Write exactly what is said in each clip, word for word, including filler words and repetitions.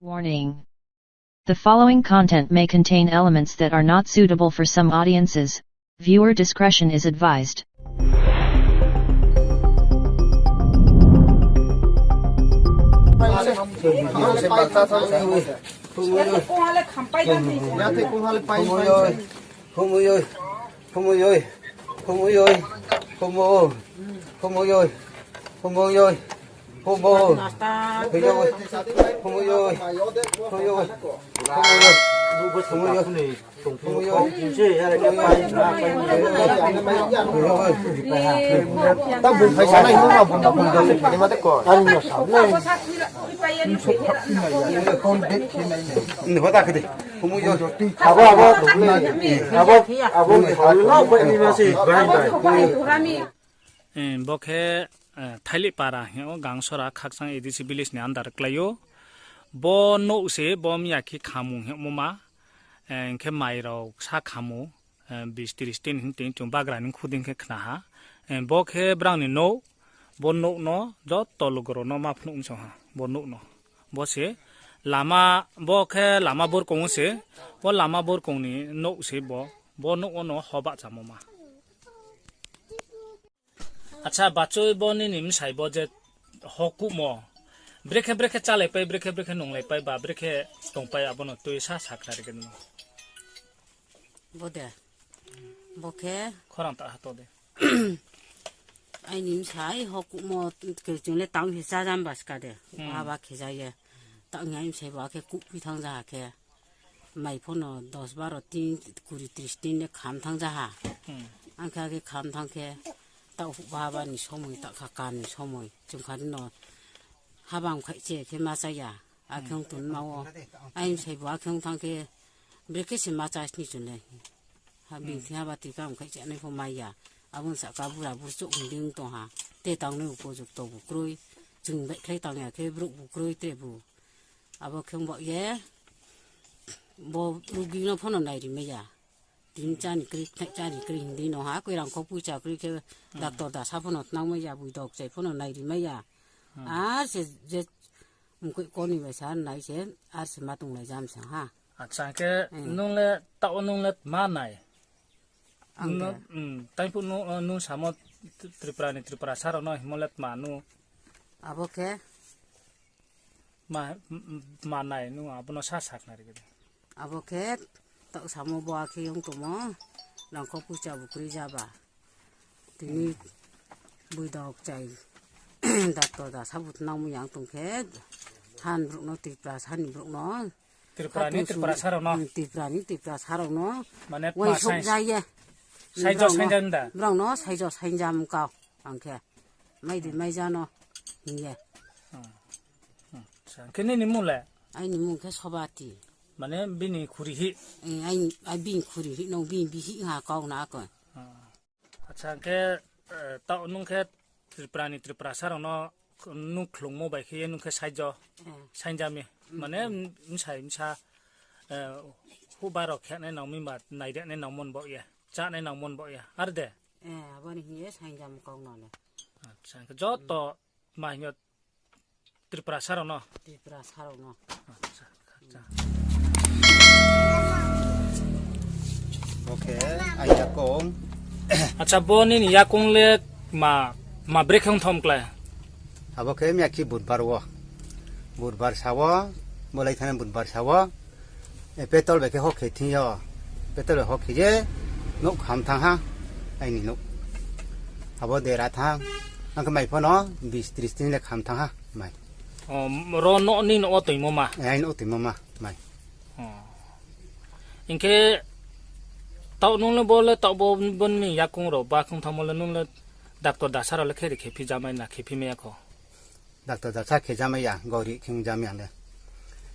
Warning. The following content may contain elements that are not suitable for some audiences. Viewer discretion is advised. Bo khe, eh, Thailih para hing ou, Gangsora Khakchang A D C village ni under klái ou. Bo nouh se bo miya khe khamung hingmo ma, eh, hing khe mai rao sa khamu, eh, bis tris din hing tong chung bagra ni khuding khe khna ha. Eh, bo khe brang ni nouh, bo nouh no joto lugo rao no ma phnuh msong ha, bo nouh no. Bo se lama, bo khe lama burkong se, bo lama burkong ni nouh se bo, bo nouh wo no ho bahchamo ma. Acha, bachoi bo nini bsai bo je hokuhmo, brekhe brekhe chálaipai, brekhe brekhe nunglaipai ba, brekhe tongpai, abo no tui sa sakhnari khe no. Bo de. Bo khe khorang ta ha to de. Aini bsai hokuhmo khe chung le tang khe chájam ba ska de. Haba khe ja ye. Tang aini bsai bo akhe kuhphi thanng ja ha khe. Mai pho no dos baro tin, kuri tris tin le kham thanng ja ha. Ang khe akhe kham thanng khe, taoh huhba haba ni somoi, taoh kha kam ni somoi. Chung kha no haba mkhaihche khe ma chá ya. Akhe ong tongma wo. Aini bsai bo akhe ong thanng khe, brekhe se ma chá sni chung le. Ha bini thing haba tikam khaihchanai pho mai ya. Abo ni sahka bura burchouh hing di ong tong ha. Te tangnai upojukto bu kroi. Chung baihkhlai tang ya khe brouh bu kroi tre bu. Abo khe ong baoh ye, bo rugi no pho no nairi mai ya. Tin chá ni kroi, khnai chá ni kroi hing di no ha, koi rangkho poicha kroi khe, doctor dasa pho no tnang mai ya, boido kchai pho no nairi mai ya. Ar se je mkoih koni bai sa nai se, ar se ma tonglai jam sa ha. Acha, hing khe nung le, taoh wo nung le tma nai? Taiphuh nung, nung samo Tripura ni Tripurasa rao no hingmo le tma nung? Abo khe ma, ma nai nung abo no sa sakhnari khe de. Abo khe taoh samo bo akhe ong tongmo, rangkho poicha bu kroi ja ba. Tini boido kchai doctor dasa bu tnangmo yang tong khe, han brouh no Tripurasa ni brouh no, Tripura ni Tripurasa rao no, Tripura ni Tripurasa rao no, mane uaingsouh ja ye. Brao no saijo sainjam kau, ang khe, mai di mai ja no, hing ye. Khe nini mung le? Aini mung khe Sobati. Mane bini khuri hih? Bini khuri hih no, bini bihih ha kau na khe. Acha, hing khe, taoh nung khe Tripura ni Tripurasa rao no nung khlungmo bai khe ye nung khe saijo sainjam mi. Mane bsai bsa, huhba rao khenai nang mi ba, nairenai nangmo ni baoh ye, chánai nangmo ni baoh ye, ar de? Abo ni hing ye sainjam kau na le. Acha, hing khe joto ma hing yo Tripurasa rao no? Tripurasa rao no. Bo khe aini yakong. Acha, bo nini yakong le ma, ma brekhe ong thanng klái? Abo khe miyakhe Budbar wo. Budbar sa wo, bo lai thani Budbar sa wo. Petrol bai khe hor khe thing yo. Petrol bai hor khe ye, nouh kham thanng ha, aini nouh. Abo dera thanng, ang khe mai pho no bis tris din le kham thanng ha, mai. Ro no ni nouh wo toingmo ma? Aini nouh toingmo ma, mai. Hing khe taoh nung le bo le taoh bo, bo ni yakong rao ba khong thanngmo le nung le doctor dasa rao le khe ri khe phi jamai na khe phi mai ya kho? Doctor dasa khe jamai ya, gori khe jamai ya le.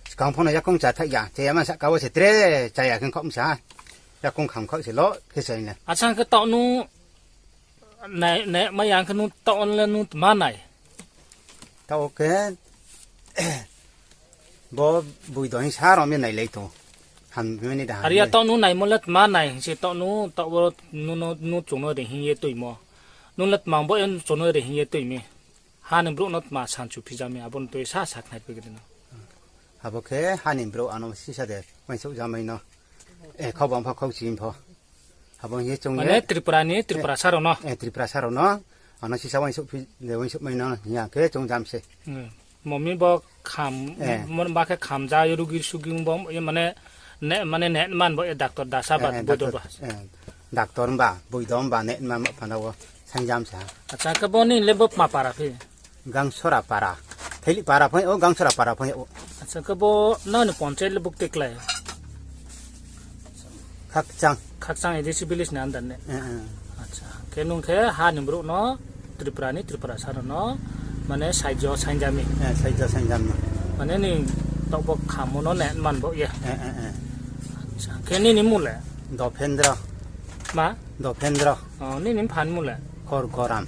Skang pho no yakong cha thaih ya, cha ya ma sahka wo se tre, cha ya khe khaoh msa. Yakong kham khaoh se lo khe sa le. Acha, hing khe taoh nung nai, nai mai ya hing khe nung taoh le nung tma nai? Taoh khe bo boido hing sa rao mi nailai tong. Hamnai da. Are ya, taoh nung naimo le tma nai hing se taoh nung, taoh bo nung no, nung chung no ri hing ye tuimo. Nung le tma bo ye chung no ri hing ye tui mi. Ha ni brouh no tma sanchu phi ja mi, abo no tui sa sakhnari khe de no. Abo khe ha ni brouh ano sisa de uaingsouh jamai no. Khau bang pho khau chini pho. Abo hing ye chung ye Tripura ni Tripura sa rao no. Tripura sa rao no. Ano sisa uaingsouh phi, uaingsouh mai no hing ya khe chung jam se. Momi bo kham, ma khe khamja ye rugi sugi bo ye mane, mane net man bo ye doctor dasa ba boido ba. Doctor ba, boido ba net man bo phana wo saingjam se ha. Acha, khe bo ni le bo ma para phi? Gangsora para. Thaili para phai ou, Gangsora para phai ou. Acha, khe bo nang ni panchayat le bukti klái? Khakchang. Khakchang A D C village ni under ne? Acha, khe nung khe ha ni brouh no Tripura ni Tripura sa rao no, mane saijo saingjami. Saijo saingjami. Mane ni taoh bo khamo no net man bo ye. Acha, khe nini mmung le? Dophendro. Ma? Dophendro. Nini mpha ni mmung le? Korkoram.